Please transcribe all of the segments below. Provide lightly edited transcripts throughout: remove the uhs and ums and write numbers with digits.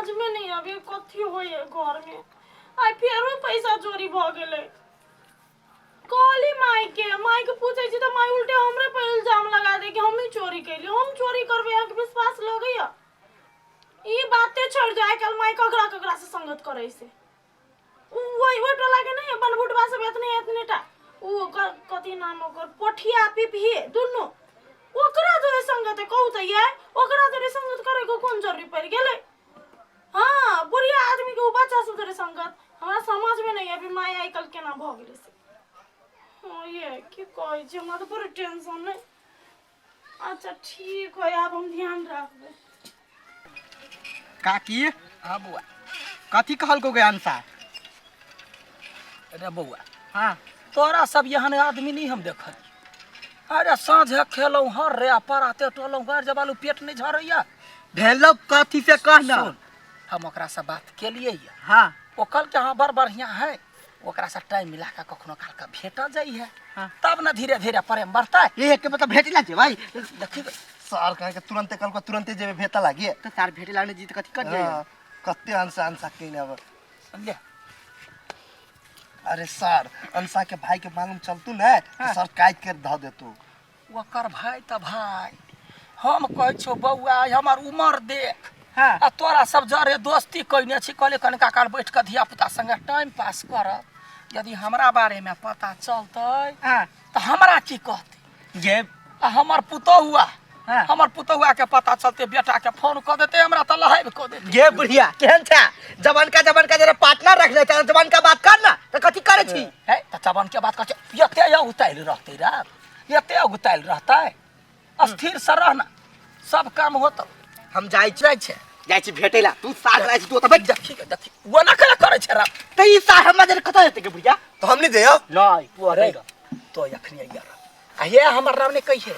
समझमे नहि आबैए कथी होइए घरमे। आइ फेरो पैसा चोरी भऽ गेलै। कहली मायके, मायके पूछै छी तऽ माय उल्टे हमरे पर इल्जाम लगा दे कि हमही चोरी केली। हम चोरी करबै अहाँके विश्वास लगैए? ई बाते छोड़ि दो, आइ काल्हि माय ककरा ककरा से संगत करै से। उ ओहि ओहि टोला के नहीं बनबुटवा सब एतने एतने टा उ ओकर कथी नाम ओकर पोठिया पिपही दुनू ओकरा जोरे संगत है। कहू तऽ ये ओकरा जोरे संगत करे के कोन जरूरी पड़ि गेलै? हाँ, बुढ़िया आदमी के उ बच्चा सब जोरे संगत हमरा समझ में नहीं अभी माय आइ काल्हि केना भऽ गेलै से। हाँ ये की कहै छी, हमरा तऽ बड़ टेंशन है। अच्छा ठीक है, आब हम ध्यान रखबै। काकी। हाँ बौआ। कथी कहलको गे अंसा? अरे बौआ। हाँ। तोरा सब एहन आदमी नहीं हम देखल। अरे साँझ खेलौं हर रे पराते टोलौं घर जबालू पेट नहीं झरैया। भेलो कथी से कह ना। सुन, हम ओकरा से बात केलिए ये। हाँ। ओ कहल के हाँ बड़ बढ़िया है, ओकरा से टाइम मिला के कखनो काल के भेट जाइ है। हाँ। तब न धीरे धीरे प्रेम बढ़ता है। ये के मतलब भेट ला जेबै। देखी सर कहे के तुरंते कल को तुरंते जेबे भेट लागी। तो सार भेटे लागने जी त कथी कर जाय? हाँ, कते अंसा अंसा कइने अब। ले। अरे सर अंसा के भाई के मालूम चलतू ने तो हाँ। सर काट के धऽ देतू। ओकर भाई त भाई हम कहै छौ बौआ हमर उमर देख। हाँ। आ तोरा सब जरे दोस्ती कइने छी, कहले कनिका काल बैठ के धिया पुता संगे टाइम पास करब। यदि हमरा बारे में पता चलतै हाँ। त हमरा की कहतै? जे आ हमर पुतहुआ, हाँ। हमर पुतहुआ के पता चलते बेटा के फोन क देते, हमरा त लहाइब क देते। गे बुढ़िया केहन छा? जवान का जवान का जरा पार्टनर रख ले, जवान का बात कर ना त कथी करे छी? है त जवान के बात कर छी, एते उताइल रहतै रे, एते उताइल रहतै। अस्थिर से रहना सब काम होत। हम जाइ छी। जाइ छै। जाइ छी भेटै ला। तू साथ जाइ छी, तू ओतऽ बैठ जा। देखी गे, देखी। ओ ना केना करै छै रे? त ई साथ हमरा जरे कतऽ जेतै गे बुढ़िया? त हम नहीं जइयो। नहीं, तू अरे, अरे तो अखनी आइया रह। आ ये हमर नाम नहीं कहिए।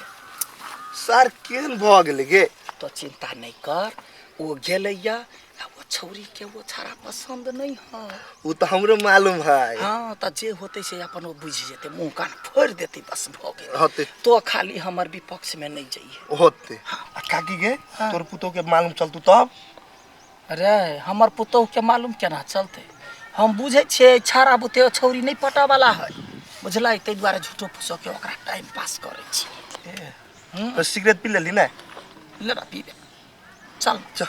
सर केहन भऽ गेलै गे? तो चिंता नहीं कर, ओ गेलैया आ वो छौरी के वो छाड़ा पसंद नहीं है। ओ तो हमरो मालूम है। हाँ, त जे होते से अपन वो बुझि जेतै, मुंह कान फोड़ि देतै, बस भऽ गेल। होते। तो खाली हमर विपक्ष में नहीं जाइए। होते। हाँ। आ काकी गे, तोर पुतोह के मालूम चलतू तब? अरे हमर पुतोह के मालूम केना चलतै? हम बुझै छियै छाड़ा बुते छौरी नहीं पटावला है, बुझलै? ताहि दुआरे झूठो फूसो के ओकरा टाइम पास करै छी। तो सिगरेट पी लेली ने? ले ना पीबे, चल। चल।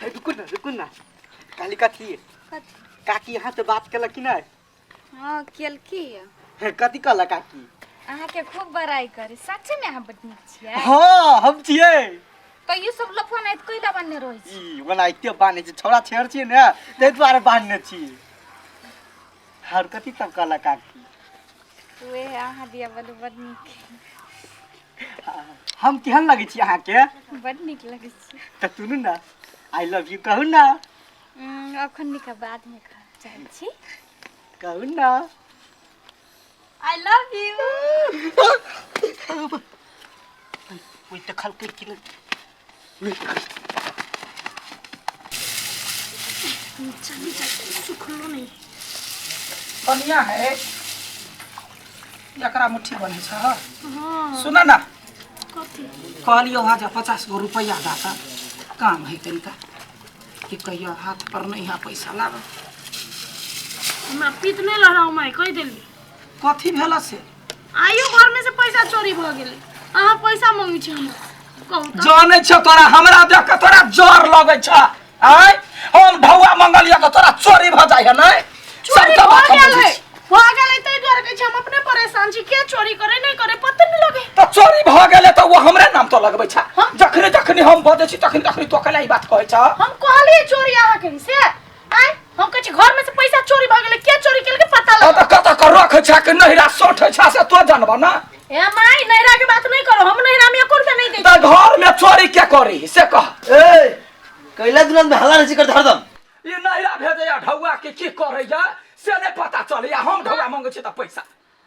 हे, रुकू ना, रुकू ना। काली कथी? कथी? काकी यहाँ से बात केलक कि नहीं? हाँ, केलकी है। हे, कथी कहलक काकी? अहाँ के खूब बड़ाई करे, सच्चे में अहाँ बड नीक छियै। हाँ, हम छियै। तैयो सब लफुआ नाइत कैला बान्हने रहै छी? ई ओनाहिते बान्है छै, छौड़ा छेड़ छियै ने, ताहि दुआरे बान्हने छी। और कथी सब कहलक काकी? उहे अहाँ दिया बड बड नीक। हम केहन लगै छी अहाँके? बड नीक लगै छी। तऽ सुनू ना, I love you कहू ना। अखन निका बाद में कहऽ चाहै छी। कहू ना। I love you. ओइ देखलकै कि नहि? नीचा नीचा सुखलो नहीं। बढ़िया है, एकरा मुट्ठी बनै छ। हाँ। सुन ना। कथी? कहलियौ हँ जे 50 गो रुपैआ दऽ कऽ काम है तनिका, कि कहियो हाथ पर नहीं है पैसा लागल। हमरा पीत नहीं लड़ाओ माय, कहि देली। कथी भेल से? आइयो घर में से पैसा चोरी भऽ गेलै, अहाँ पैसा मंगै छी हमरा। कहू तऽ। जानै छौ तोरा हमरा देख के तोरा जर लगै छ। आय हम ढौआ मंगलिया तऽ तोरा चोरी भऽ जाइ है नै? चोरी सबटा भऽ बात हम गेल बुझै है, छी। भऽ गेल है, ताहि दुआरे कहै छी हम अपने परेशान छी, के चोरी करे नहीं करे पते नहीं लगे। तऽ चोरी भऽ गेलै तऽ ओ हमरे नाम तो लगबै छ। हम? जखने जखने हम बजै छी तखने तखने तो कैला ई बात कहै छ। हम कहलियै चोरी अहाँ के से? आय हम कहै छी घर में से पैसा चोरी भऽ गेलै, के चोरी केलकै पता लगा। तऽ कतऽ कऽ रखै छ कि नहिरा सोठै छ से तो जानबऽ ना? ए माय, नहिरा के बात नहीं करो, हम नहिरा में एको रुपया नहीं दै छी। तऽ घर में चोरी के करी से कह। ए कैला दुनिया में हल्ला नहीं करत हरदम। ई नहिरा भेजैया ढौआ के की करैया से नहीं पता चलैया, हम ढौआ मंगै छी तऽ पैसा।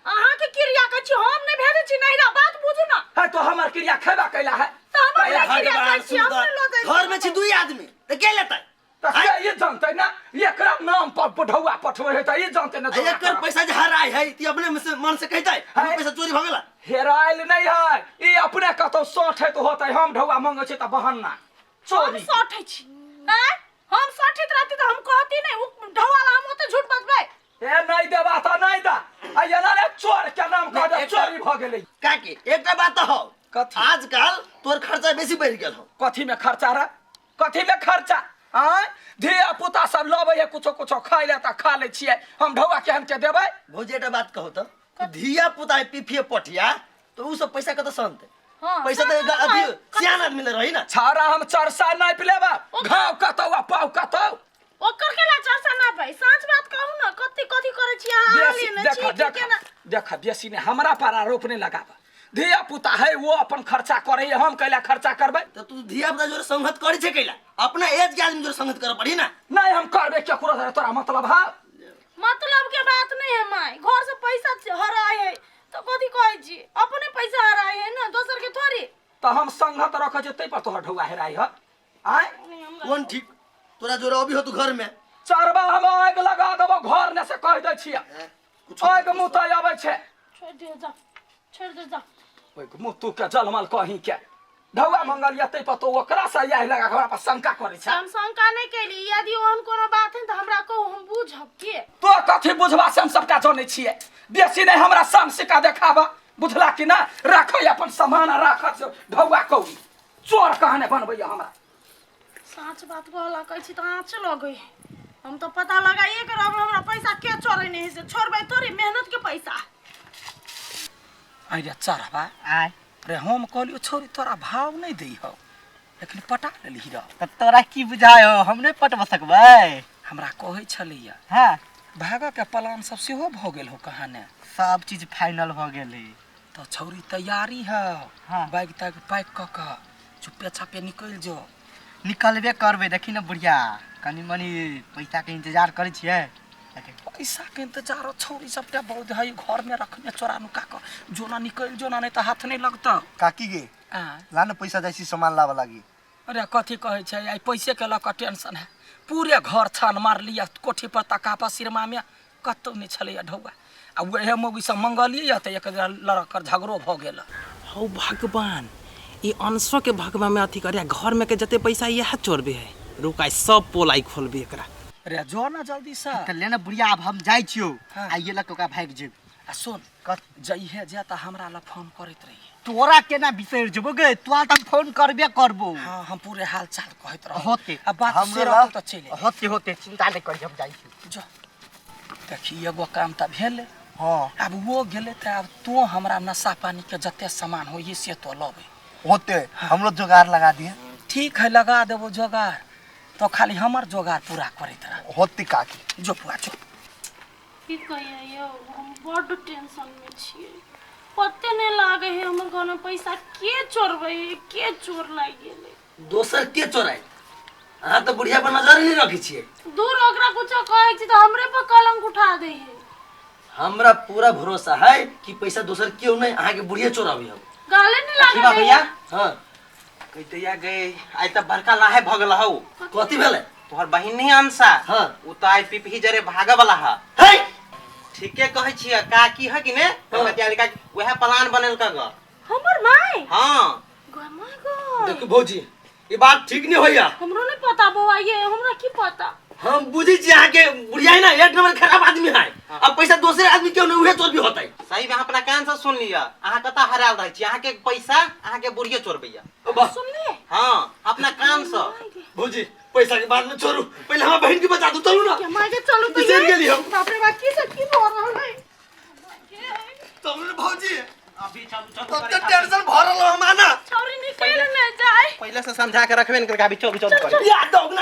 अहाँ के क्रिया कहै छी, हम नहीं भेजै छी नहिरा, बात बुझू ना। है तो हमर क्रिया खेबा कैला है। तऽ हमर कैला क्रिया भगवान कहै छी, हम नहीं लऽ जाइ छी। घर में छी दुई आदमी तऽ के लेतै? तऽ से ई जानतै ना, एकरा नाम पर ढौआ पठबै है तऽ ई जानतै ना। आ एकर पैसा जे हराय है ती अपने में से मन से कहतै, हमर पैसा चोरी भऽ गेला। हेरायल नहीं है, ई अपने कतौ सठैत होतै, हम ढौआ मंगै छी तऽ बहाना। हम चोरी। सठै छी। आय हम सठित रहती तऽ हम कहती नहीं उ ढवाला हम ओते झूठ बजबै। ए नहीं देबा तऽ नहीं दा आ एना ने चोर के नाम कह दे चोरी भऽ गेलै। काकी एकटा बात तऽ हौ। कथी? आजकल तोर खर्चा बेसी बढ़ि गेल हौ। कथी में खर्चा रे? कथी में खर्चा? आय धिया पुता सब लबै है कुछो कुछो खाइ ले तऽ खा लै छियै, हम ढौआ केहन के देबै? भौजी एकटा बात कहू तऽ, धिया पुता पीफिए पठिया तऽ उ सब पैसा कतऽ सनतै? हाँ, पैसा तऽ सनतै। अथी सियान आदमी ले रही ना। छाड़ा हम चरसा नापि लेबा, घाव कतौ आ पाव कतौ। ओकर केना चरसा नापै? साँच बात कहू ना, कथी कथी करै छी अहाँ? अहाँ बेसी लेने देख छी कि देख केना? देख बेसी ने हमरा पर आरोप नहीं लगाबा। धिया पुता है वो अपन खर्चा करे, हम कैला खर्चा करबै? तऽ तू धिया पुता जोरे संगत करै छै कैला? अपना एज के आदमी जोरे संगत करऽ पड़ी ना। नहीं हम करबे केकरो से, तोरा मतलब है? मतलब के बात नहीं है माय, घर से पैसा हराए है तो कथी कहै छी? अपने पैसा हराए है ना, दोसर के थोड़ी। तो हम संगत रखै छी तै पर तोहर ढौआ हेराइ है। आय कोन ठीक तोरा जोरे अभी हो तू घर में? चरबा हम आगि लगा देबो घर ने से कह दै छियै। आगि मुँह तऽ अबै छै। छोड़ दे जा, छोड़ दे जा। ओहि मुँह तू के जलमल कहीं के ढौआ मंगलिया तै पर तो ओकरा से आगि लगा के हमरा पर शंका करै छै। हम शंका नहीं कैली, यदि ओहन कोनो बात है तऽ हमरा कहू, हम बुझब के। तो कथी बुझबा से हम सबटा जनै छियै। बेसी नहीं हमरा संग सिक्का देखाबा, बुझला कि ना? राखै अपन सामान आ राखै ढौआ कौड़ी, चोर कहने बनबैया हमरा। साँच बात कहला कहै छी तऽ आँच लगै है। हम तऽ पता लगाइए के रहबै हमरा पैसा के चोरेने है से, छोड़बै थोड़ी मेहनत के पैसा। अरे चढ़बा आय रे हम कहलियो छोरी तोरा भाव नहीं दै हौ, लेकिन पटा लेलही रह। तऽ तोरा की बुझाय हौ, हम नहीं पटब सकबै? हमरा कहै छलैया। हाँ। भागऽ के प्लान सब सेहो भऽ गेल हौ कहाने? सब चीज फाइनल भऽ गेलै। तऽ छौरी तैयारी हौ? हाँ। बैग तैग पैक कऽ कऽ चुप्पे चापे निकलि जो। निकलबे करबै, देखी ने बुढ़िया कनी मनी पैसा के इंतजार करै छियै। पैसा के इंतजार छौरी सबटा बहुत है घर में रखने चोरा नुका कऽ, जो ना निकलि जो ना, नहीं तऽ हाथ नहीं लगतौ। काकी गे ला न पैसा जाइ छी सामान लाबऽ लागी। अरे कथी कहै छै, आइ पैसे के लऽ कऽ टेंशन है। पूरे घर छान मारलियै, कोठी पर तका पर सिरमा में कतौ नहीं छलैया ढौआ। आ वएह मौगी सब मंगलियै तऽ एक लड़कर झगड़ो भऽ गेल। हौ भगवान, ई अंशो के भगवा में अथी करे, घर में के जते पैसा इएह चोरबे है। रुक आइ सब पोल आइ खोलबे एकरा। अरे जो ना जल्दी से। तऽ ले ना बुढ़िया, आब हम जाइ छियौ। हाँ। आइए लऽ कऽ ओकरा भागि जेबै। आ सुन, जइहे जे तऽ हमरा लग फोन करैत रहिए। तोरा केना बिसरि जेबौ गे, तोरा तऽ हम फोन करबे करबौ। हाँ हम पूरे हाल चाल कहैत रहब। होते। आ बात हमरो से लग रहतौ तऽ चलि अयबै। होते होते, चिंता नहीं करी, हम जाइ छी। जो देखी एगो काम तऽ भेलै। हाँ। आब वो गेलै तऽ आब तू हमरा नशा पानी के जते सामान होइए से तो लबै। होते, हमरो जोगाड़ लगा दिए। ठीक है लगा देबो जोगाड़, तो खाली हमर जोगाड़ पूरा करैत रह। होते काकी। जो पुआ जो। की कहियै यौ, हम बड्ड टेंशन में छियै, पते नहीं लागे है हमर घर में पैसा के चोरबै है, के चोर लागि गेलै। दोसर के चोराइ? अहाँ तऽ बुढ़िया पर नजर नहीं रखै छियै। दूर ओकरा कुछो कहै छी तऽ हमरे पर कलंक उठा दै है। हमरा पूरा भरोसा है कि पैसा दोसर केओ नहीं, अहाँ के बुढ़िया चोराबी हम। गाले नहीं लागे अथी बा भैया? हाँ। कहते या गए आइ तऽ बड़का लाहे भऽ गेल हौ। कथी भेलै? तोहर बहिन नहीं अंशा? हाँ। उ तऽ आइ पिपही जरे भागऽ वाला है। है? ठीके कहै छियै, काकी है कि ने? हाँ। काकी वएह प्लान बनेलक ग। हमर my? हाँ। गो my गो। देखू भौजी, ई बात ठीक नहीं होइया। हमरो नहीं पता बौआ, ये हमरा की पता? हम बुझी छी अहाँ के बुढ़िया है ना एक नंबर खराब आदमी है। अब पैसा दोसरे आदमी क्यों नहीं उहे चोर भी होतै। सही में अहाँ अपना कान से सुन लिअ, अहाँ कतऽ हरायल रहै छी, अहाँ के पैसा अहाँ के बुढ़िये चोरबैया। बस। सुनलियै? हाँ, अपना कान से। भौजी पैसा के बाद में चोरू, पहले हमरा बहन के बचा दू, चलू ना। के my के चलू तो बिसरि ये। गेली हम। बाप रे बाप, की सब की भऽ रहल है? चलू ने भौजी। अभी चलू चलू तब तो टेंशन भरल हम आना। छौरी निकल न जाए। पहले से समझा के रखबे न करके, अभी चलू चलू करे। या दौग ना।